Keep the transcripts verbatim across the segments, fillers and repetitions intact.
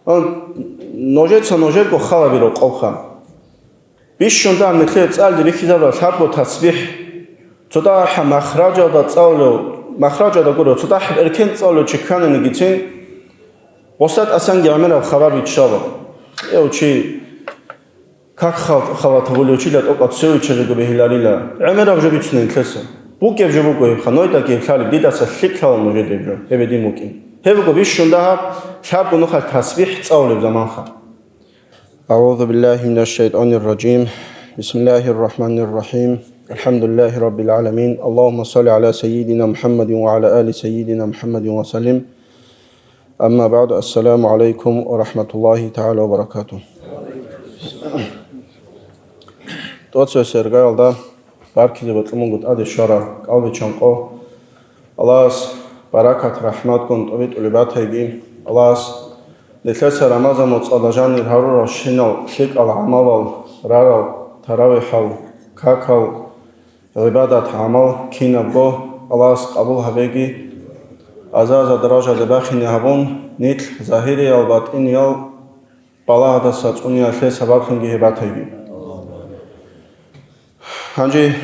Нужеца нужерго халаби рокъовха. Бищун дагьаб нилъее цӀализе бихьизабураб лъабго тасбихӀ, цо дагьаб махражалда цӀалулев, махражалда гурев, цо дагьаб эркен цӀалулев чи ккананигицин, гъосда тӀасанги гӀемераб хабар биччала. Эв чи как хал-, халат гьабулев чила тӀокӀаб цеве чӀезего бегьиларила. ГӀемераб жо бицунеб нилъеца. БукӀеб жо буго гьеб, ханойдаги гьеб лъалеб, дидаса лъикӀ лъала нужеде гьеб жо, гьеб гьедин букӀин. Гьеб буго бищун дагьаб лъабго нухалъ тасбихӀ цӀалулеб заманха. أعوذ بالله من الشيطان الرجيم. بسم الله الرحمن الرحيم. الحمد لله رب العالمين. اللهم صل على سيدنا محمد وعلى آل سيدنا محمد وسلم. أما بعد. السلام عليكم ورحمة الله تعالى وبركاته. ТӀоцебесеб иргаялда баркизе бокьун буго тӀаде щвараб кӀалбиччан къо. Аллагьас баракат-рахӀматгун тӀобитӀулеб батайги. Аллагьас нилъеца Рамазан моцӀалда жанир гьарурал щинал лъикӀал гӀамалал, рарал, таравихӀал, какал, гӀибадат-гӀамал кинабго Аллагьас къабул гьабеги, аза-аза даражаде бахине гьабун, нилъ загьириял-батӀиниял балагьадаса цӀуниялъе сабаблъунги гьеб батайги. Гьанже,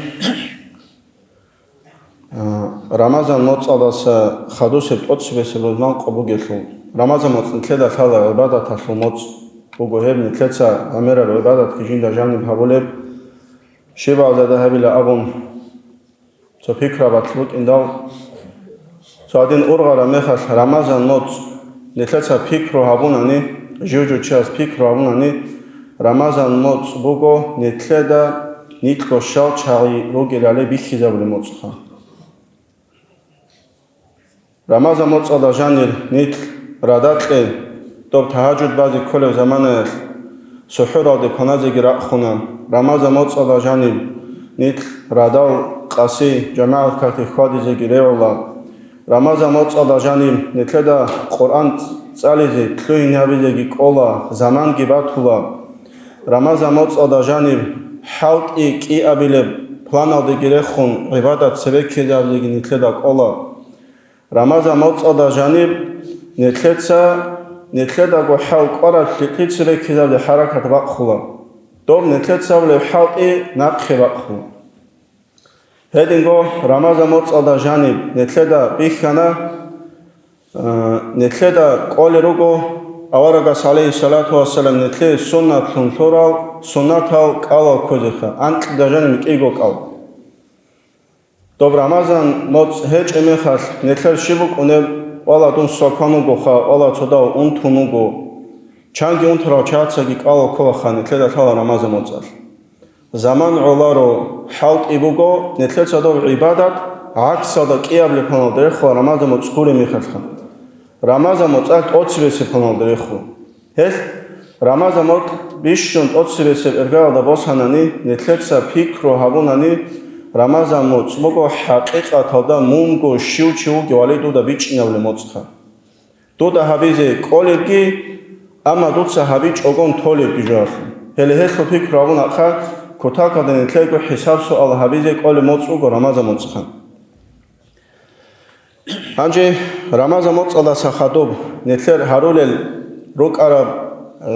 а, Рамазан моцӀалдаса хадусеб тӀоцебесеб рузман къо бугелъул, Рамазан моцӀ нилъеда лъала гӀибадаталъул моцӀ буго гьеб, нилъеца гӀемераб гӀибадатги жинда жаниб гьабулеб, щибаб зада гьабила абун, цо пикрабалъ букӀиндал, цо гьадин ургъараб мехалъ Рамазан моцӀ нилъеца пикру гьабунани, жив-жив чияс пикру гьабунани, Рамазан моцӀ буго нилъеда нилъго щал чагӀи ругелали бихьизабулеб моцӀха. Рамазан моцӀалда жанир нилъ радакье, доб тагьажуд базе кколеб заманаялъ сухӀуралде кваназеги ракӀ хуна. Рамазан моцӀалда жаниб нилъ радал къаси жамагӀат какде хьвадизеги регӀула. Рамазан моцӀалда жаниб нилъеда Къуръан цӀализе, лъугьине гьабизеги кӀола, заманги батула. Рамазан моцӀалда жаниб хӀалтӀи кӀиабилеб планалдеги рехун гӀибадат цебе ккезабизеги нилъеда кӀола. Рамазан моцӀалда жаниб нилъеца, нилъедаго хӀал кӀвараб лъикӀлъи цебе ккезабизе хӀаракат бахъула. Доб нилъеца абулеб хӀалтӀи нахъе бахъула. Гьединго Рамазан моцӀалда жаниб нилъеда бихьана, а, нилъеда кӀолел руго аварагас, гӀалайгьиссалату вассалам, нилъее суннатлъун лъурал суннатал кӀалал кквезеха, анкьида жаниб кӀиго кӀал. Доб Рамазан моцӀ гьечӀеб мехалъ, нилъер щиб букӀунеб? Вала, дун свакан вугоха, вала, цо дагьав унтун вуго. Чанги унтарал чияцаги кӀалал кколаха, нилъеда лъала Рамазан моцӀалъ. Заман гӀоларо, хӀалтӀи буго, нилъеца доб гӀибадат гӀаксалда кӀиабилеб планалда рехула Рамазан моцӀ гуреб мехалъха. Рамазан моцӀалъ тӀоцебесеб планалда рехула. Гьелъ Рамазан моцӀ бищун тӀоцебесеб иргаялда босанани, нилъеца пикру гьабунани, Рамазан моцӀ буго хӀакъикъаталда мунго щив чи вугевали дуда бичӀчӀинабулеб моцӀха. Дуда гьабизе кӀолебги, амма дуца гьабичӀогон толебги жоялъул. Гьеле гьелъул пикру гьабунахъа, кутакалда нилъего хӀисаб-суал гьабизе кӀолеб моцӀ буго Рамазан моцӀха. Гьанже Рамазан моцӀалдаса хадуб нилъер гьарулел рукӀараб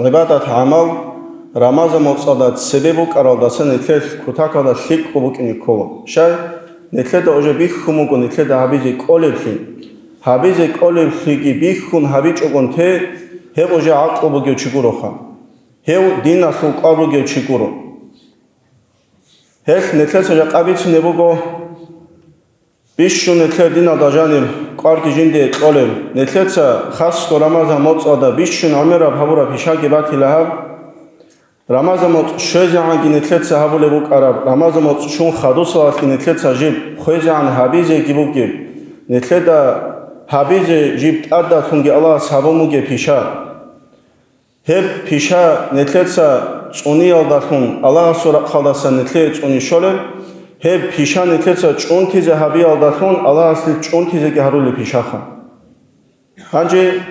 гӀибадат-гӀамал Рамазан моцӀалда цебе букӀаралдаса нилъер кутакалда лъикӀго букӀине ккола. Щай? Нилъеда уже бихьун буго нилъеда гьабизе кӀолеблъи. Гьабизе кӀолеблъиги бихьун гьабичӀогон те, гьеб уже гӀакълу бугев чи гуроха. Гьев диналъул кӀвар бугев чи гуро. Гьелъ нилъеца жакъа бицине буго, бищун нилъер диналда жаниб кӀварги жиндие кьолеб, нилъеца хасго Рамазан моцӀалда бищун гӀемераб гьабураб пишаги батила гьаб. Рамазан моцӀ щвезегӀанги нилъеца гьабулеб букӀараб, Рамазан моцӀ щун хадусалалъги нилъеца жиб хвезегӀан гьабизеги бугеб, нилъеда гьабизе жиб тӀадалъунги Аллагьас гьабун бугеб пиша. Гьеб пиша нилъеца цӀуниялдалъун Аллагьасул рахъалдаса нилъее цӀуни щолеб, гьеб пиша нилъеца чӀунтизе гьабиялдалъун Аллагьас нилъ чӀунтизеги гьарулеб пишаха. Гьанже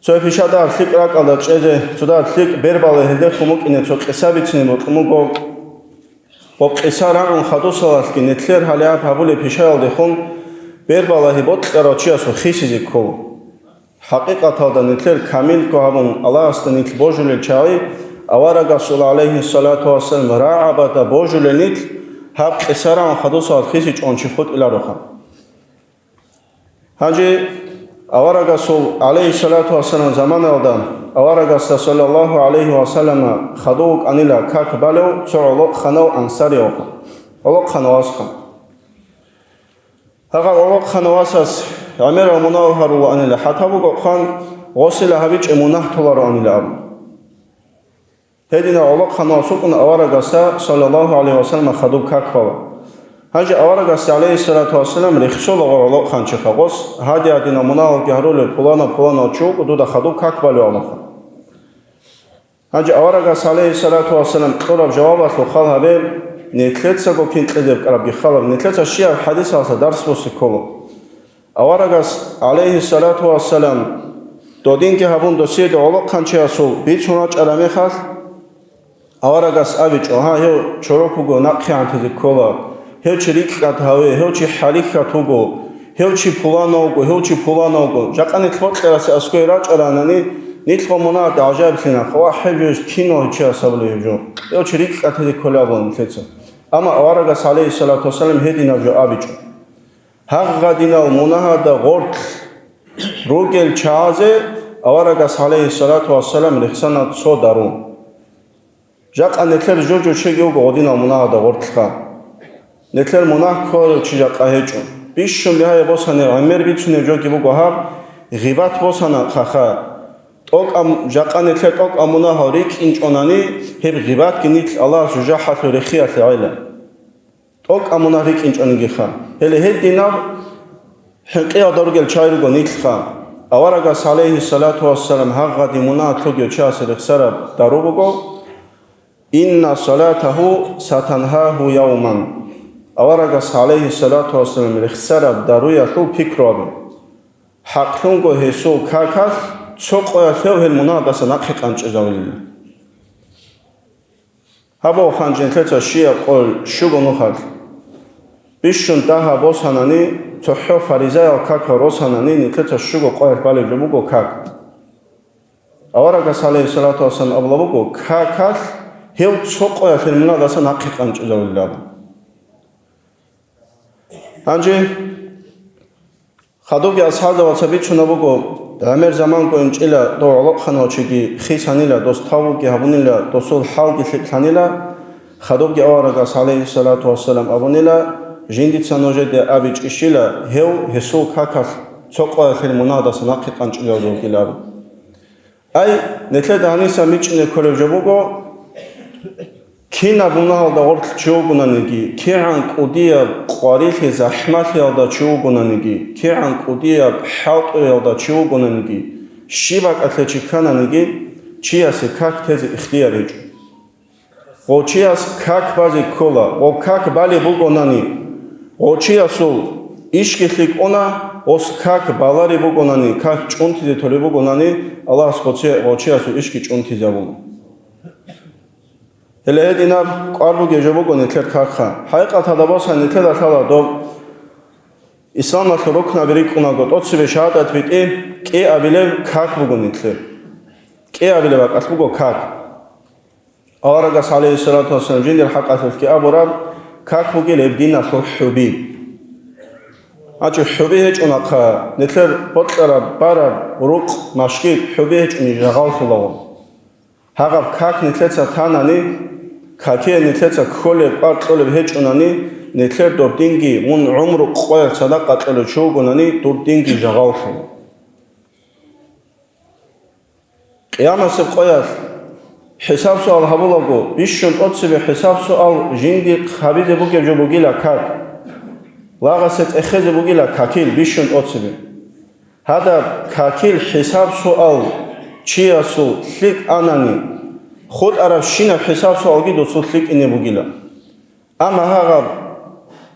цо пишада лъикӀ ракӀалда чӀезе, цода лъикӀ бербала гьелдехун букӀине цо къиса бицине бокьун буго. Гьеб къиса рагӀун хадусалалъги нилъер гьале гьаб гьабулеб пишаялдехун бербалагьи бокьарав чиясул хисизе ккола. ХӀакъикъаталда нилъер камилго гьабун Аллагьасда нилъ божулел чагӀи, аварагасул, гӀалайгьиссалату вассалам, рагӀабада божулел нилъ гьаб къисараван хадусал хисичӀон чи хутӀилароха. Гьанже аварагасул, гӀалайгьиссалату вассалам, заманалда аварагасда, саллаллагьу гӀалайгьи вассаллама, хадув вукӀанила как балев цо гӀолохъанав ансариявха, гӀолохъанав асха. Гьагъав гӀолохъанав асас гӀемерал мунагь гьарулаанила, хӀатта буго хъан гъосила гьабичӀеб мунагь толароанила абун. Гьединав гӀолохъанав сукӀун аварагасда, саллаллагьу гӀалайгьи вассаллама, хадуб как бала. Гьанже аварагасда, гӀалайгьиссалату вассалам, рехсолаго гӀолохъанчиха, гъос гьади-гьадинал мунагьалги гьарулев пуланав-пуланав чи вукӀун дуда хадуб как балев абунха. Гьанже аварагас, гӀалайгьиссалату вассалам, кьураб жавабалъул хал гьабе, нилъецаго кин кьезе букӀарабги халаб, нилъеца щибаб хӀадисалдаса дарс босе ккола. Аварагас, гӀалайгьиссалату вассалам, додинги гьабун досиеда гӀолохъанчиясул бицун рачӀараб мехалъ, аварагас абичӀо: «Гьа, гьев чорок вуго, нахъе гӀантизе ккола». Гьев чи рикӀкӀад гьаве, гьев чи хӀалихьат вуго, гьев чи пуланав вуго, гьев чи пуланав вуго. Жакъа нилъ бокьарасе аскӀове рачӀаранани, нилъго мунагьалда гӀажаиблъина, ва гьеб жо кинав гьечияс абулеб гьеб жо. Гьев чи рикӀкӀад гьезе кколеб абула нилъеца. Амма аварагас, гӀалайгьиссалату вассалам, гьединаб жо абичӀо. Гьагъадинал мунагьалда гъорлъ ругел чагӀазе аварагас, гӀалайгьиссалату вассалам, рехсана цо дару. Жакъа нилъер жо-жо чеги вуго гъодинал мунагьалда гъорлъха. Нилъер мунагь кколев чи жакъа гьечӀо. Бищун бигьаяб босани гӀемер бицунеб жоги буго гьаб, гъибат босана хъаха. ТӀокӀаб, жакъа нилъер тӀокӀаб мунагьал рикӀкӀинчӀонани, гьеб гъибатги нилъ Аллагьас жужахӀалъур рехиялъе гӀела. ТӀокӀаб мунагь рикӀкӀинчӀонигиха. Гьеле гьединаб хӀинкъиялда ругел чагӀи руго нилъха. Аварагас, гӀалайгьиссалату вассалам, гьагъадин мунагь лъугев чиясе рехсараб дару буго: «Инна салатагьу сатангьагьу явман». Аварагас, гӀалайгьиссалату вассалам, рехсараб даруялъул пикру абе. ХӀакълъунго гьесул какалъ цо къоялъ гьев гьел мунагьалдаса нахъе къанчӀезавулила. Гьаб, ханжин, нилъеца щибаб къоялъ щуго нухалъ. Бищун дагьаб босанани, цохӀо фаризаял какал росанани, нилъеца щуго къоялъ балеб жо буго как. Аварагас, гӀалайгьиссалату вассалам, абула буго, какалъ гьев цо къоялъ гьел мунагьалдаса нахъе къанчӀизавулилан. Гьанже хадубги асхӀабзабаца бицунаб буго, гӀемер заманго инчӀила дов гӀолохъанав чиги хисанила, дос тавбуги гьабунила, досул хӀалги лъикӀлъанила, хадубги аварагас, гӀалайгьиссалату вассалам, абунила: «Жиндица нужеде абичӀищила, гьев гьесул какалъ цо къоялъ гьел мунагьалдаса нахъе къанчӀилев вугилан». Ай, нилъеда гьаниса мичӀчӀине кколеб жо буго, кинаб мунагьалда гъорлъ чи вугонаниги, кигӀан кӀудияб къварилъи-захӀмалъиялда чи вугонаниги, кигӀан кӀудияб хӀалтӀуялда чи вугонаниги, щиб бакӀалъе чи ккананиги, чиясе как тезе ихтияр гьечӀо. Гъов чияс как базе ккола, гъов как балеб бугонани, гъов чиясул ишги лъикӀуна, гъос как балареб бугонани, как чӀунтизе толеб бугонани, Аллагьас гъов чи-, гъов чиясул ишги чӀунтизабуна. Гьеле гьединаб кӀвар бугеб жо буго нилъер какха. ХӀакъикъаталда босани нилъеда лъала доб исламалъул рукнаби рикӀкӀунаго, тӀоцебе шагьадат битӀи, кӀиабилеб как буго нилъер. КӀиабилеб бакӀалъ буго как. Аварагас, гӀалайгьиссалату вассалам, жиндир хӀакъалъулъги абураб, как бугел гьеб диналъул хӀуби. Гьачи хӀуби гьечӀунахъа, нилъер бокьараб, бараб, рукъ, машгид хӀуби гьечӀони жагъаллъулаго. Гьагъаб как нилъеца танани, какие нилъеца кколеб, кӀвар кьолеб гьечӀунани, нилъер доб динги, мун гӀумру къоялъ садакъа кьолев чи вугонани, дур динги жагъаллъула. Къиямасеб къоялъ хӀисаб-суал гьабулаго, бищун тӀоцебе хӀисаб-суал жиндихъ гьабизе бугеб жо бугила как. Лагъасе тӀехезе бугила какил бищун тӀоцебе. Гьадаб какил хӀисаб-суал чиясул лъикӀ анани, хутӀарабщинаб хӀисаб-суалги досул лъикӀине бугила. Амма гьагъаб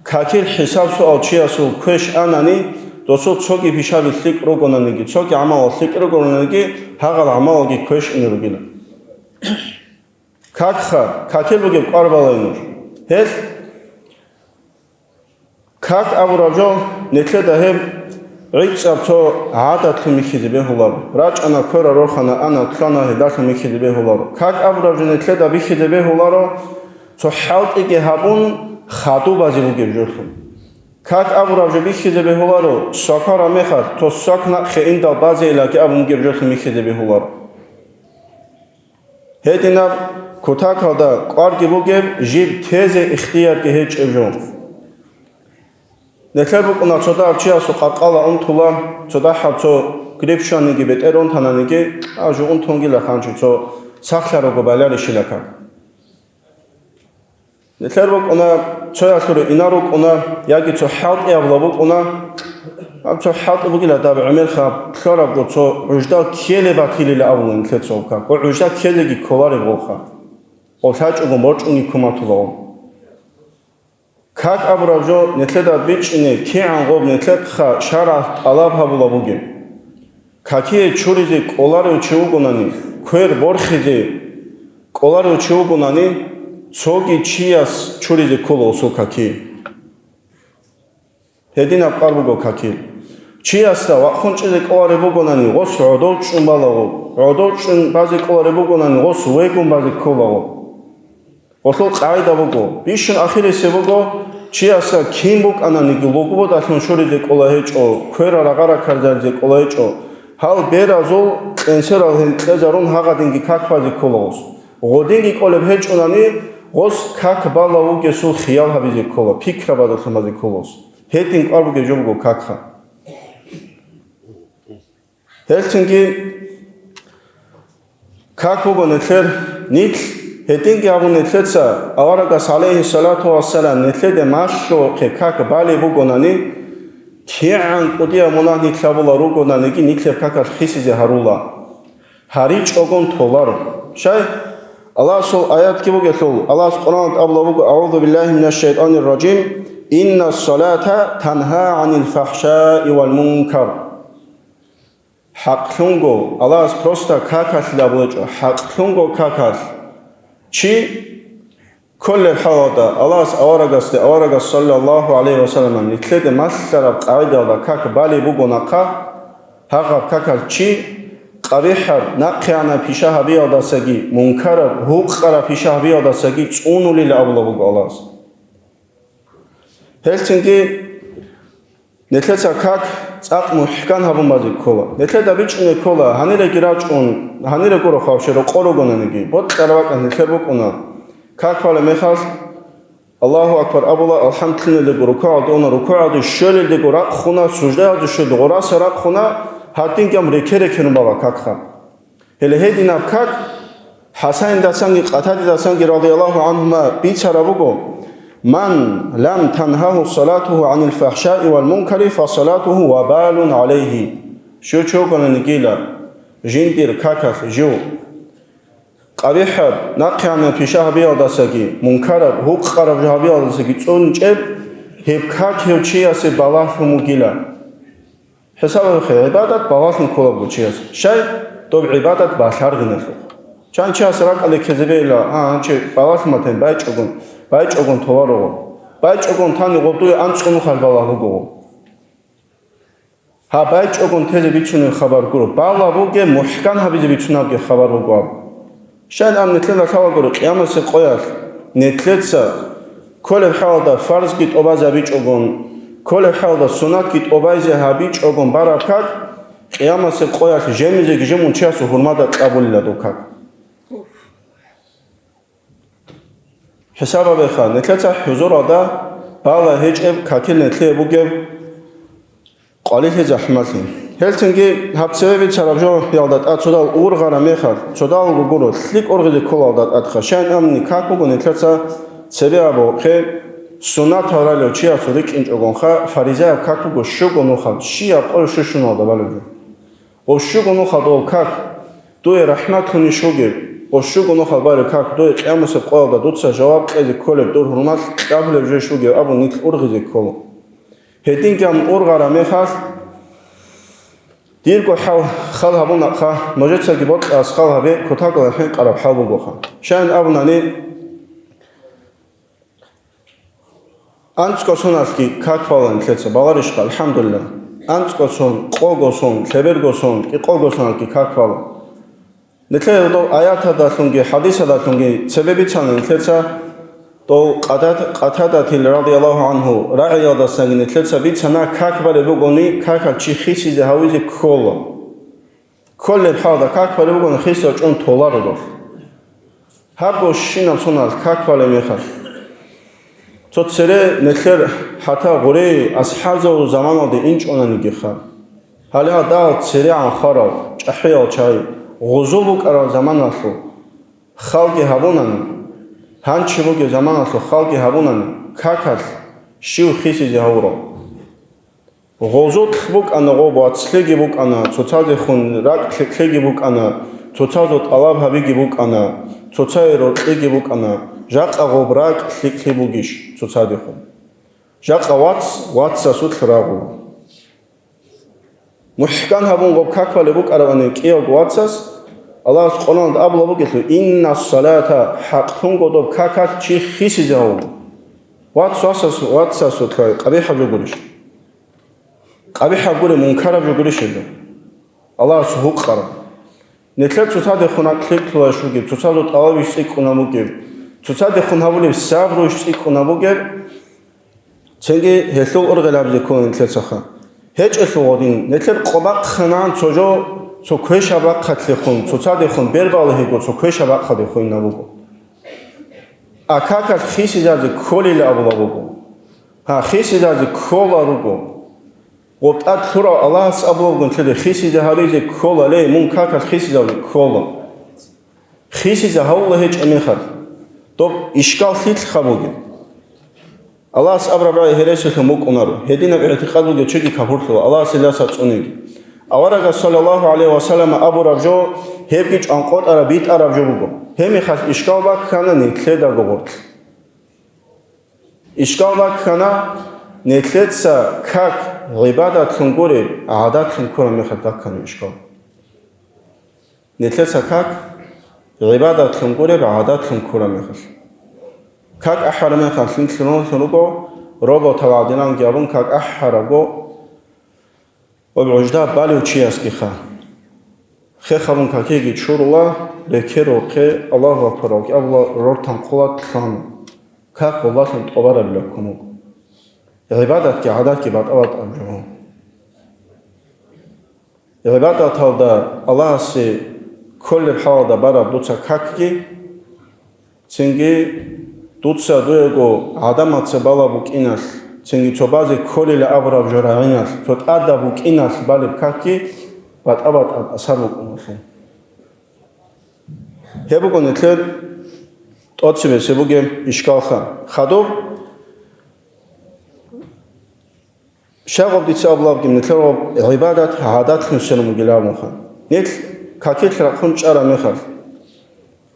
какил хӀисаб-суал чиясул квеш анани, досул цоги пишаби лъикӀ ругонаниги, цоги гӀамалал лъикӀ ругонаниги, гьагъал гӀамалалги квеш ине ругила. Какха, какил бугеб кӀвар балай нуж. Гьелъ как абураб жо нилъеда гьеб гӀицӀаб цо гӀадатлъун бихьизе бегьуларо. РачӀана, квера рорхана, ана, лъана, гьелдалъун бихьизе бегьуларо. Как абураб жо нилъеда бихьизе бегьуларо, цо хӀалтӀиги гьабун, хадубазе бугеб жолъун. Как абураб жо бихьизе бегьуларо, свакараб мехалъ, цо свак накъе индал базейилаги абун бугеб жолъун бихьизе бегьуларо. Гьединаб кутакалда кӀварги бугеб, жиб тезе ихтиярги гьечӀеб жо. Нилъер букӀуна цо дагьаб чиясул къаркъала унтула, цо дагьаб цо грипп щваниги бетӀер унтананиги, а жо унтунгила ханчи цо сахлъарого баларищила как. Нилъер букӀуна, цоялъуре инар рукӀуна, яги цо хӀалтӀиябла букӀуна. Гьаб цо хӀалтӀи бугила даб гӀемерха лъорабго цо гӀужда ккелеб батилила абула нилъер цо как. Ва гӀужда ккелеги кколареб гъолха. ГъолъачӀого борчӀунги куматулаго. Как абураб жо нилъеда бичӀчӀине кигӀан гъоб нилъехъа шаргӀалъ тӀалаб гьабула бугеб. Какие чуризе кӀоларев чи вугонани, квер борхизе кӀоларев чи вугонани, цоги чияс чуризе ккола усул каки. Гьединаб къар буго какил. Чиясда вахъун чӀезе кӀолареб бугонани, гъос гӀодов чӀун балагъу, гӀодов чӀун базе кӀолареб бугонани, гъос вегун базе кколагъу. Гъолъул къагӀида буго, бищун ахирисеб буго, чиясда кин букӀананиги лугбудалъун щуризе кӀола гьечӀо, кверал рагъа раккарзаризе кӀола гьечӀо, гьал беразул кьенсерал гьенкьезарун гьагъадинги как базе ккола гъос. Гъодинги кӀолеб гьечӀунани, гъос как бала вугесул хиял гьабизе ккола, пикрабазулъун базе ккола гъос. Гьедин кӀвар бугеб жо буго какха. Гьелцинги как буго нилъер нилъ, гьединги абун нилъеца аварагас, гӀалайгьиссалату вассалам, нилъеде малъухъе как балеб бугонани, кигӀан кӀудияб мунагь нилъ гьабула ругонаниги, нилъер какалъ хисизе гьарула. ГьаричӀогун толаро. Щай? Аллагьасул аятги бугелъул, Аллагьас Къуръаналда абула буго: «АгӀузу биллагьи минаш шайтӀанир ражим. Иннас салата тангьа гӀанил фахӀшаи вал мункар». ХӀакълъунго, Аллагьас просто какалъ абулечӀо, хӀакълъунго какалъ. Чи кколеб хӀалалда Аллагьас аварагасде, аварагас, саллаллагьу гӀалайгьи ва саллам, нилъеде малъараб къагӀидалда как балеб бугонахъа, гьагъаб какалъ чи къабихӀаб, нахъегӀанаб пиша гьабиялдасаги, мункараб, гьукъараб пиша гьабиялдасаги цӀунулила абула буго Аллагьас. Гьелцинги нилъеца как цӀакъ мухӀкан гьабун базе ккола. Нилъеда бичӀчӀине ккола, гьаниреги рачӀун, гьанире гуро хавше рокъор ругонаниги, бокьараб бакӀалъ нилъер букӀуна. Как балеб мехалъ, Аллагьу акбар абула, алхӀамд лъунелдего рукугӀалде уна, рукугӀалде щвелелдего ракъ хуна, суждаялде щвелде гъораса ракъ хуна, гьадинги гьаб реке-рекерун бала какха. Гьеле гьединаб как ХӀасаниндасанги Къатадидасанги радияллагьу гӀангьума бицараб буго: «Ман лам тангьагьу салатугьу гӀанил фахӀшаи вал мункари, фасалатугьу вабалун гӀалайгьи». Щив чи вугонаниги жиндир какалъ жив къабихӀаб, нахъегӀанаб пиша гьабиялдасаги, мункараб, гьукъараб жо гьабиялдасаги цӀунчӀеб, гьеб как гьев чиясе балагьлъун вугила. ХӀисаб гьабухъе, гӀибадат балагьлъун кколабго чияс. Щай? Доб гӀибадат балагьиналъухъ. Чан чияс ракӀалде ккезабейила, а, гьанчи балагьлъун батани, байчӀогун, байчӀогун толаро. БайчӀогун тани гъодуе анцӀго нухалъ балагь буго. Гьа, байчӀогун тезе бицунеб хабар гуро. Балагь бугеб, мухӀкан гьабизе бицунебги хабар буго аб. Щайин аб нилъеда лъала гуро, къиямасеб къоялъ нилъеца кколеб хӀалалда фарзги тӀобазе гьабичӀогун, кколеб хӀалалда суннатги тӀобазе гьабичӀогун бараб как, къиямасеб къоялъ жемизеги жемун чиясул гьурмада кьабулила доб как. ХӀисаб гьабеха, нилъеца хӀузуралда балагь гьечӀеб какил нилъее бугеб къвалилъи захӀмалъи. Гьелцинги гьаб цеве бицараб жоялда тӀад цодал ургъараб мехалъ, цодалго гуро, лъикӀ ургъизе кколалда тӀадха, щайин абуни как буго нилъеца цебе абухъе, суннатал ралев чиясул рикӀкӀинчӀогонха, фаризаяб как буго щуго нухалъ, щибаб къоялъ щущуналда балеб жо. Гъов щуго нухалъ дов как дуе рахӀматлъунищ вугеб, гъов щуго нухалъ балев как дуе къиямасеб къоялда дуца жаваб кьезе кколеб дур гьурмалъ кьабулеб жойищ вугеб абун нилъ ургъизе ккола. Гьединги абун ургъараб мехалъ, дирго хӀал хал гьабунахъа, нужецаги бокьарас хал гьабе, кутакалда хӀинкъараб хӀал бугоха. Щайин абунани, анцӀго соналъги как бала нилъеца, баларищха, алхӀамдулиллагь. анцӀго сон, къого сон, лъеберго сон, кӀикъого соналги как бала. Нилъее гьудул аяталдалъунги хӀадисалдалъунги цебе бицана нилъеца, дов Къатад-, Къатадатил радияллагьу гӀанху рагӀиялдасаги нилъеца бицана, как балеб бугони, какал чи хисизе гьавизе ккола. Кколеб хӀалда как балеб бугони, хисал чӀун толаро дов. Гьабго щинаб соналъ как балеб мехалъ. Цо цере нилъер хӀатта гъурей асхӀабзабазул заманалде инчӀонанигиха. Гьале гьадал церегӀан хварал, чӀахӀиял чагӀи, гъузул букӀарал заманалъул халги гьабунани, гьанчи бугеб заманалъул халги гьабунани, какалъ щив хисизе гьавурав? Гъозулъ букӀана гъоб вацлъиги букӀана, цоцазехун ракӀ лъикӀлъиги букӀана, цоцазул тӀалаб гьабиги букӀана, цоцае рокьиги букӀана, жакъа гъоб ракӀ лъикӀлъи бугищ цоцадехун? Жакъа вац вацасулъ рагъула. МухӀкан гьабун гъоб как балеб букӀарабани кӀиявго вацас, Аллагьас Къуръаналда абула бугелъул: «Инна салата», хӀакълъунго доб какалъ чи хисизе гьавула. Вац васас-, вацасулъ къабихӀаб жо гурищ? КъабихӀаб гури, мункараб жо гурищ гьеб? Аллагьас гьукъараб. Нилъер цоцадехун ракӀ лъикӀлъуларищ бугеб, цоцазул тӀалабищ цӀикӀкӀунаб бугеб, цоцадехун гьабулеб сабруйищ цӀикӀкӀунаб бугеб, цинги гьелъул ургъел гьабизе ккола нилъецаха. ГьечӀелъул гъодин, нилъер къо бахъанагӀан цо жо, цо квешаб бахъалъехун, цоцадехун бербалахӀиго, цо квешаб бахъалдехун ина буго. А какалъ хисизазе кколила абула буго. Гьа, хисизазе ккола руго. Гъоб тӀад лъурав Аллагьас абулебгун лъеде хисизе гьаризе ккола, ле, мун какалъ хисизавли ккола. Хисизе гьавула гьечӀеб мехалъ, доб ишкал лъилъха бугеб? Аллагьас абураб рагӀи гьересиялъун букӀунаро, гьединаб игӀтикъад бугев чиги капурлъула, Аллагьас гьелдаса цӀуниги. Аварагас, саллаллагьу гӀалайгьи ва саллам, абураб жо, гьебги чӀванкъотӀараб битӀараб жо буго. Гьебмехалъ ишкал баккана нилъедаго гъорлъ. Ишкал баккана, нилъеца как гӀибадатлъун гуреб, гӀадатлъун ккураб мехалъ баккана ишкал. Нилъеца как гӀибадатлъун гуреб, гӀадатлъун ккураб мехалъ. Как ахӀараб мехалъ нилъ руго, роботал гӀадинанги абун как ахӀарабго, Ва гӀужда балев чиясгиха. Хехалун какиги чурула, рекерухъе, Аллагьу акбаралги абула, рортан хъула, лъан. Как гъолалъун тӀубарабила ккун вуго. ГӀибадатги гӀадатги батӀа-батӀа жо. ГӀибадаталда Аллагьасе кколеб хӀалалда бараб дуца какги, цинги дуца дуего гӀадамаца бала букӀиналъ, цинги цо базе кколила абураб жо рагӀиналъ, цо тӀадаб букӀиналъ балеб какги батӀа-батӀа асар букӀуналъул. Гьеб буго нилъер тӀоцебесеб бугеб ишкалха. Хадуб Щай гъаб дица абулабги, нилъер гъаб гӀибадат гӀадатлъун сверун бугилан абунха. Нилъ какилъ рахъун чӀараб мехалъ,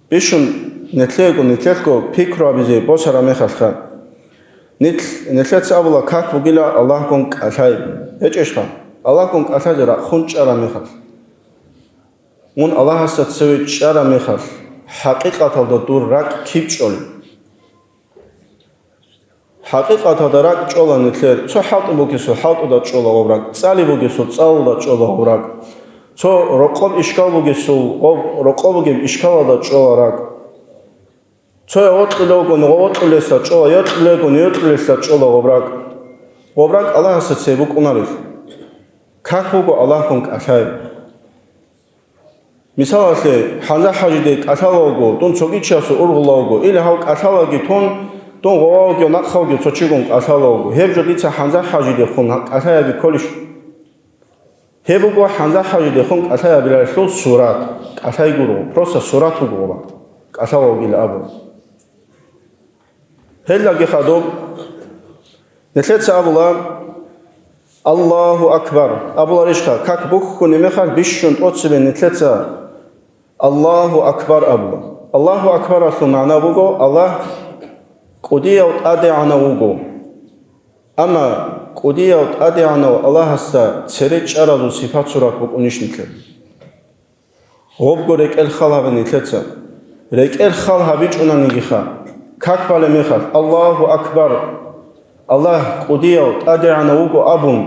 бищун нилъего, нилъелъго пикру гьабизе босараб мехалъха. Нилъ, нилъеца абула как бугила Аллагьгун кӀалъай. ГьечӀищха? Аллагьгун кӀалъазе рахъун чӀараб мехалъ. Мун Аллагьасда цеве чӀараб мехалъ, хӀакъикъаталда дур ракӀ киб чӀолеб? ХӀакъикъаталда ракӀ чӀола нилъер, цо хӀалтӀи бугесул хӀалтӀуда чӀола гъоб ракӀ, цӀали бугесул цӀалуда чӀола гъоб ракӀ, цо рокъоб ишкал бугесул гъоб, рокъоб бугеб ишкалалда чӀола ракӀ. Цо гъоркьулевгун гъоркьулесда чӀола, йокьулевгун йокьулелъда чӀола гъоб ракӀ. Гъоб ракӀ Аллагьасда цебе букӀунарелъ. Как буго Аллагьгун кӀалъай. Мисалалъе, ХӀанза-хӀажиде кӀалъала вуго, дун цоги чиясул ургъула вуго, или гьав кӀалъалаги тун, дун гъовавги накъавги цо чигун кӀалъала вуго. Гьеб жо дица ХӀанза-хӀажидехун кӀалъай гьаби кколищ? Гьеб буго ХӀанза-хӀажидехун кӀалъай гьабилалъул сурат, кӀалъай гуро, просто сурат буго гъуба, кӀалъала вугила абу. Гьелдаги хадуб, нилъеца абула, «Аллагьу акбар», абуларищха, как бухьуни мехалъ бищун тӀоцебе нилъеца «Аллагьу акбар» абула. «Аллагьу акбаралъул» магӀна буго, Аллагь кӀудияв тӀадегӀанав вуго. Амма кӀудияв тӀадегӀанав Аллагьасда цере чӀаразул сипат-сурат букӀунищ нилъер? Гъобго рекӀел хал гьабе нилъеца. РекӀел хал гьабичӀунанигиха, как балеб мехалъ, «Аллагьу акбар», Аллагь кӀудияв тӀадегӀанав вуго абун,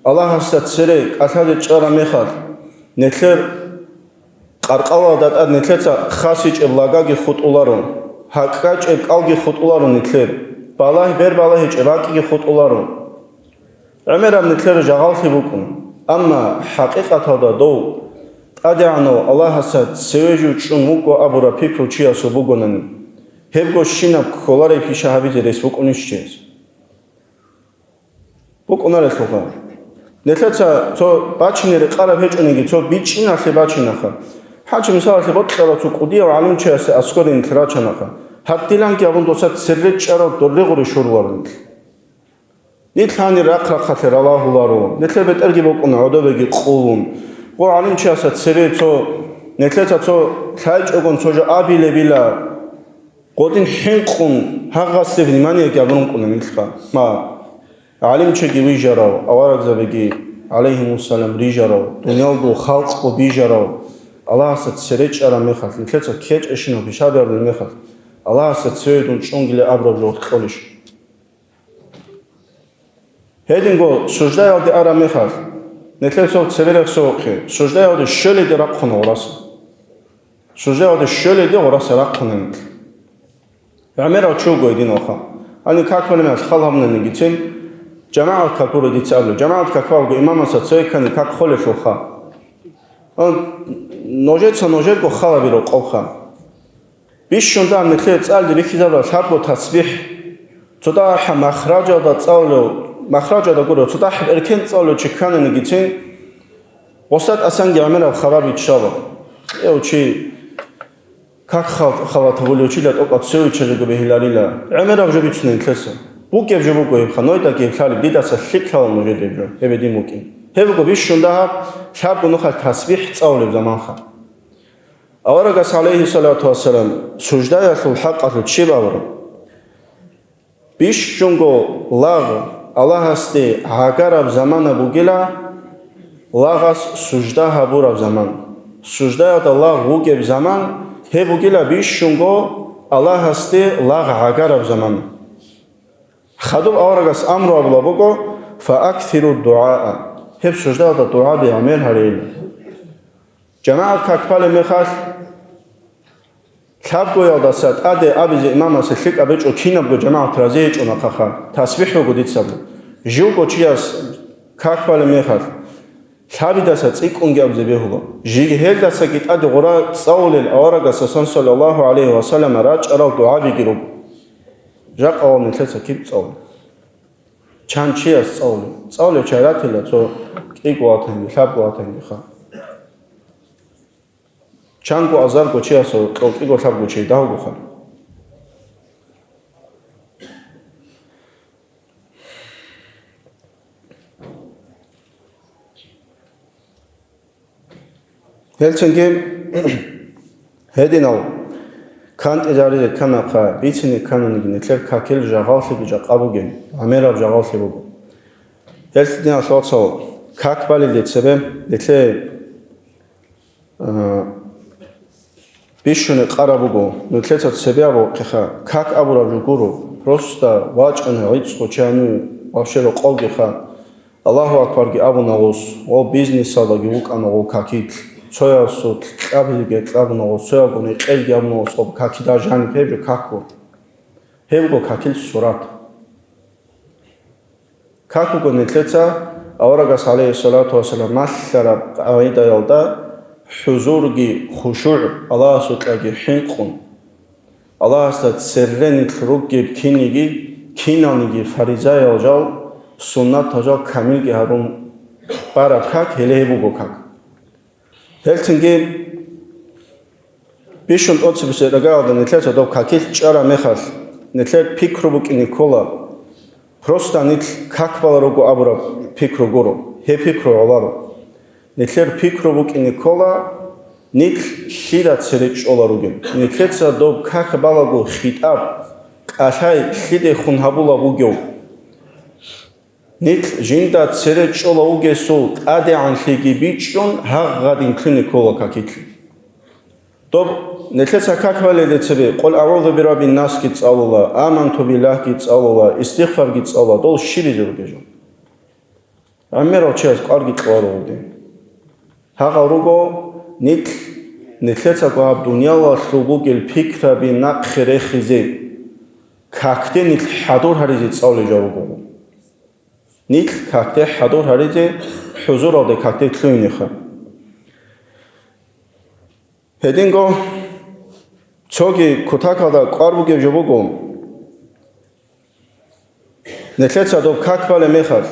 Аллагьасда цере кӀалъазе чӀараб мехалъ, нилъер къаркъалалда тӀад нилъеца хасичӀеб лагаги хутӀуларо, гьакӀкӀачӀеб кӀалги хутӀуларо нилъер, балагь-, бербалагьичӀеб ракӀги хутӀуларо. ГӀемераб нилъер жагьаллъи букӀун, амма хӀакъикъаталда дов ТӀадегӀанав Аллагьасда цеве жив чӀун вуго абураб пикру чиясул бугонани, гьебго щинаб кколареб пиша гьабизе рес букӀунищ чияс? БукӀунарелъулха. Нилъеца цо бачине рекъараб гьечӀониги, цо бичӀчӀиналъе бачинаха. Гьанчи мисалалъе бокьарав цо кӀудияв гӀалимчиясе аскӀоре нилъ рачанаха. Гьадиланги абун доса церре чӀарав дорригъуре щуруларо нилъ. Нилъ гьанир рахъ-рахъалъе ралагьуларо, нилъер бетӀерги букӀун гӀодобеги къулун. Гъо гӀалимчияса цере цо, нилъеца цо лъайчӀогон цо жо абилебила, гъодин хӀинкъун гьагъасде вниманиеги абун рукӀуна нилъха. Ма, гӀалимчиги вижарав, аварагзабиги, гӀалайгьимуссалам, рижарав, дуниялго халкъго бижарав, Аллагьасда цере чӀараб мехалъ, нилъеца кечӀещинав пишабиараб мехалъ, Аллагьасда цеве дун чӀунгилан абураб жо кьолищ? Гьединго суждаялде араб мехалъ, нилъер цо цебе рехсовухъе, суждаялде щвеледе рахъуна гъораса. Суждаялде щвеледе гъораса рахъуна нилъ. ГӀемерав чи вуго гьединалха. Гьаниб как балеб мехалъ хал гьабунанигицин, жамагӀат как буро дица абулеб. ЖамагӀат как балго имамаса цеве ккани как холелъулха. Нужеца нужерго халаби рокъовха. Бищун дагьаб нилъее цӀалде бихьизабураб лъабго тасбихӀ, цо дагьаб махражалда цӀалулев, махражалда гурев, цо дагьаб эркен цӀалулев чи ккананигицин, гъосда тӀасанги гӀемераб хабар биччала. Эв чи как хал-, халат гьабулев чила тӀокӀал цеве виччалего бегьиларила. ГӀемераб жо бицуна нилъеца. Бугеб жо буго гьебха, нойдаги гьеб лъалеб, дидаса лъикӀ лъала нужеда гьеб жо, гьеб гьедин букӀин. Гьеб буго бищун дагьаб лъабго нухалъ тасбихӀ цӀалулеб заманха. Аварагас, гӀалайгьиссалату вассалам, суждаялъул хӀакъалъулъ щиб абураб? Бищунго лагъ Аллагьасде гӀагараб замана бугила, лагъас сужда гьабураб заман. Суждаялда лагъ вугеб заман, гьеб бугила бищунго Аллагьасде лагъ гӀагараб заман. Хадуб аварагас амру абула буго: «Фааксиру дугӀаа», гьеб суждаялда дугӀаби гӀемер гьарейила. ЖамагӀат как балеб мехалъ, лъабгоялдаса тӀаде абизе имамасе лъикӀаб гьечӀо кинабго жамагӀат рази гьечӀо нахъаха, тасбихӀ буго дицаго. Живго чияс как балеб мехалъ, лъабидаса цӀикӀкӀунги абизе бегьула. Жиги гьелдасаги тӀаде гъура цӀалулел аварагасасан саллаллагьу гӀалайгьи ва саллама рачӀарал дугӀабиги руго. Жакъа ва нилъеца киб цӀалу? Чан чияс цӀалулев? ЦӀалулев чай ратила цо кӀиго ватанги, лъабго ватангиха. Чанго азарго чиясул кьолкӀиго лъабго чей дагьугоха. Гьелцинги гьединал кантӀизаризе кканахъа, бицине ккананиги, нилъер какил жагъаллъиги жакъа бугин, гӀемераб жагъаллъи буго. Гьелъ диналъ вацал, как балелде цебе, нилъее, а, бищун рекъараб буго, нилъеца цебе абухъеха, как абураб жо гуро, просто вачӀана гӀицӀго чанив, вообще рокъовгиха. Аллагьу акбарги абуна гъос, ва бизнесалдаги вукӀана гъов какилъ, цоясулъ кьабилги кьабуна гъос, цоялгун гӀекъелги абуна гъос, гъоб какида жаниб гьеб жо какго. Гьебго какил сурат. Как буго нилъеца аварагас, гӀалайгьиссалату вассалам, малъараб къагӀидаялда хӀузурги хушугӀ, Аллагьасукьаги хӀинкъун. Аллагьасда церре нилъ ругеб киниги, киналниги фаризаял жал, суннатал жал камилги гьарун бараб как гьеле гьеб буго как. Гьелцинги бищун тӀоцебесеб рагаялда нилъеца доб какилъ чӀараб мехалъ, нилъер пикру букӀине ккола, просто нилъ как баларуго абураб пикру гуро, гьеб пикру гӀоларо. Нилъер пикру букӀине ккола, нилъ лъида цере чӀола ругел. Нилъеца доб как балаго хитӀаб, кӀалъай лъидехун гьабула бугев. Нилъ жинда цере чӀола вугесул тӀадегӀанлъиги бичӀчӀун гьагъ гъадин ккуне ккола какилъ. Доб нилъеца как балелде цебе, Къул агӀузу бираббин насги цӀалула, Аманту биллагьги цӀалула, истигъфарги цӀалула, дол щибизе ругел жо. ГӀемерав чияс кӀварги кьваралде. Гьагъал руго нилъ, нилъецаго гьаб дуниялалъул бугел пикраби нахъе рехизе, какде нилъ хӀадур гьаризе цӀалулел жал руго. Нилъ какде хӀадур гьаризе, хӀузуралде какде лъугьинеха. Гьединго цоги кутакалда кӀвар бугеб жо буго. Нилъеца доб как балеб мехалъ,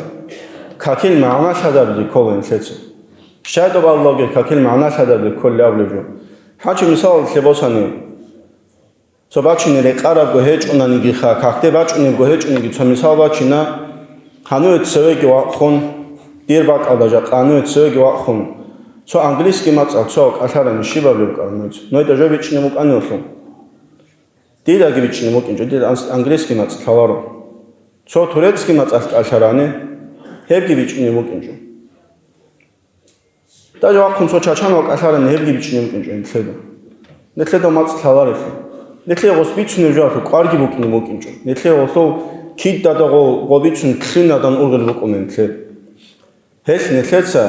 какил магӀна лъазабизе ккола нилъеца. Щай доб абулебги какил магӀна лъазабизе кколеб жо. Гьанчо мисалалъе босани, цо бачине рекъарабго гьечӀонанигиха, какде бачӀунебго гьечӀониги цо мисал бачина, гьануе цевеги вахъун, дир бакӀалда жакъа гьануе цевеги вахъун, цо английский мацӀалъ цо кӀалъарани щибаб рукӀараб нуц? Нойда жо бичӀчӀине букӀанилъул. Дидаги бичӀчӀине букӀинчӀо, дида анс-, английский мацӀ лъаларо. Цо турецкий мацӀалъ кӀалъарани, гьебги бичӀчӀине букӀинчӀо. Даже вахъун цо чачанал кӀалъарани, гьебги бичӀчӀине букӀинчӀо нилъеда. Нилъеда мацӀ лъаларелъул. Нилъее гъос бицунеб жоялъул кӀварги букӀине букӀинчӀо. Нилъее гъолъул кидада гъо-, гъо бицун лъугьинадан ургъел букӀуна нилъер. Гьелъ нилъеца,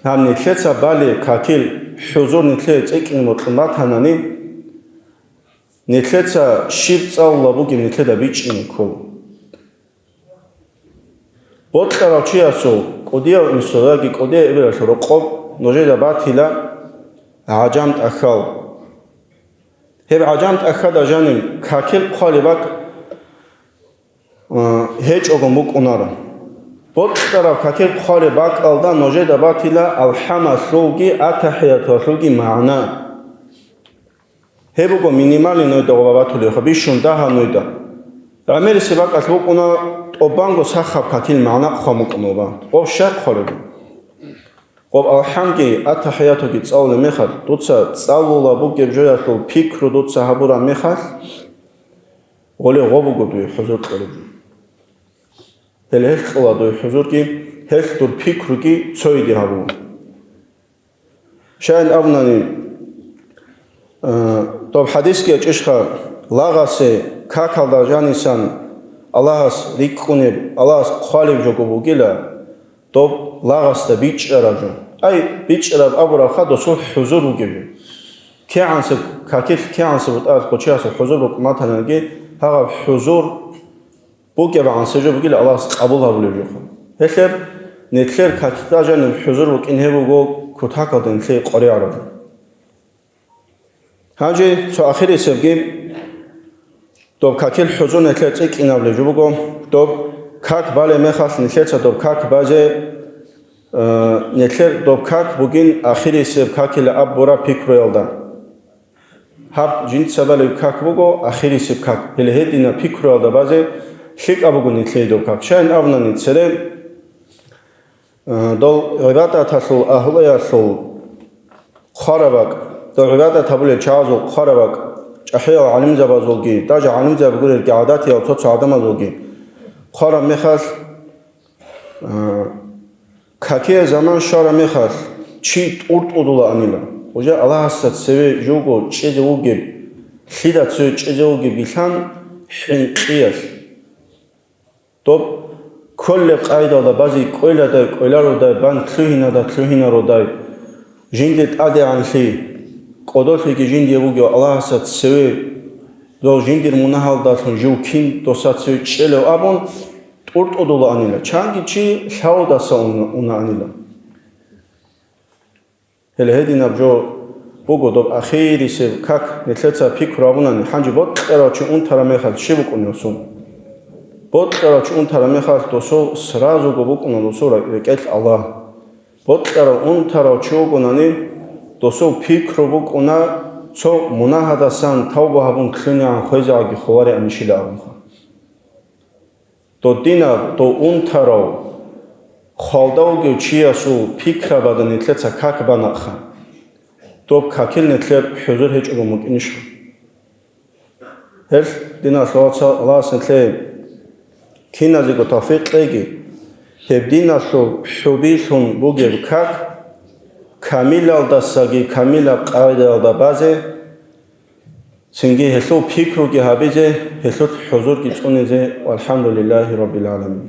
гьаб нилъеца балеб какил хӀузур нилъее цӀикӀкӀине бокьун батанани, нилъеца щиб цӀалулеб бугеб нилъеда бичӀчӀине ккола. Бокьарав чиясул кӀудияв инсул яги кӀудияв эбелалъул рокъоб нужеда батила гӀажам тӀахьал. Гьеб гӀажам тӀахьада жаниб какил хъвалеб бакӀ, э, гьечӀого букӀунаро. Бокьарав какил хъвалеб бакӀалда нужеда батила алхӀамалъулги атахӀияталъулги магӀна. Гьеб буго минимальный нойда гъоба батулевха, бищун дагьаб нойда. ГӀемерисеб бакӀалъ букӀуна тӀубанго сахаб какил магӀна хъван букӀуна гъоба. Гъоб щай хъвалеб? Гъоб алхӀамги, атахӀиятуги цӀалулеб мехалъ, дуца цӀалулеб бугеб жоялъул пикру дуца гьабураб мехалъ, гъоле гъо буго дуе хӀузур кьолеб жо. Гьеле гьелъ кьола дуе хӀузурги, гьелъ дур пикруги цойиде гьабула. Щайин абунани, э, доб хӀадисги гьечӀищха, лагъасе какалда жанисан Аллагьас рикӀкӀунеб, Аллагьас хъвалеб жого бугила, доб лагъасда бичӀчӀараб жо. Ай, бичӀчӀараб абурабха досул хӀузур бугеб жо. КигӀансеб какилъ, кигӀансеб бутӀаралъ хъучиясул хӀузур букӀун батаниги, гьагъаб хӀузур бугеб гӀансеб жо бугила Аллагьас къабул гьабулеб жоха. Гьелъ нилъер какда жаниб хӀузур букӀин гьеб буго кутакалда нилъее къваригӀараб. Гьанже цо ахирисебги, доб какил хӀузур нилъер цӀикӀкӀинабулеб жо буго, доб как балеб мехалъ нилъеца доб как базе, э, нилъер доб как бугин ахирисеб какила абураб пикруялда. Гьаб жинца балеб как буго ахирисеб как, гьеле гьединаб пикруялда базе лъикӀаб буго нилъее доб как. Щайин абунани цере, э, дол гӀибадаталъул агьлуялъул хъвараб бакӀ, дол гӀибадат гьабулел чагӀазул хъвараб бакӀ, чӀахӀиял гӀалимзабазулги, даже гӀалимзаби гурелги гӀадатиял цо-цо гӀадамазулги хъвараб мехалъ, А, какие заман щвараб мехалъ, чи тӀуртӀудулаанила. Уже Аллагьасда цеве жуго чӀезе вугеб, лъида цеве чӀезе вугеб билан хӀинкъиялъ. Доб кколеб къайдалда базе кӀвеладай кӀвелародай, бан лъугьинада лъугьинародай, жинде тӀадегӀанлъи, кӀодолъиги жиндие вугев Аллагьасда цеве, дов жиндир мунагьалдалъун жив кин доса цеве чӀелев абун, тӀуртӀудулаанила, чанги чи лъавудаса уна-, унаанила. Гьеле гьединаб жо буго доб ахирисеб как, нилъеца пикру гьабунани, гьанже бокьарав чи унтараб мехалъ щиб букӀунев сун? Бокьарав чи унтараб мехалъ досул сразуго букӀуна досул ра-, рекӀелъ Аллагь. Бокьарав унтарав чи вугонани, досул пикру букӀуна, цо мунагьадасан тавба гьабун лъугӀинегӀан хвезегӀаги хвалареанищила абунха. Додинаб, дов унтарав, хвалда вугев чиясул пикрабада нилъеца как банахъа. Доб какил нилъер хӀузур гьечӀого мукӀинищха? Гьелъ, диналъул вацал, Аллагьас нилъее киназего тавфикъ кьеги, гьеб диналъул хӀубилъун бугеб как камилалдасаги камилаб къагӀидаялда базе, цинги гьелъул пикруги гьабизе, гьелъулъ хӀузурги цӀунизе. ВалхӀамдулиллагьи раббил гӀаламин.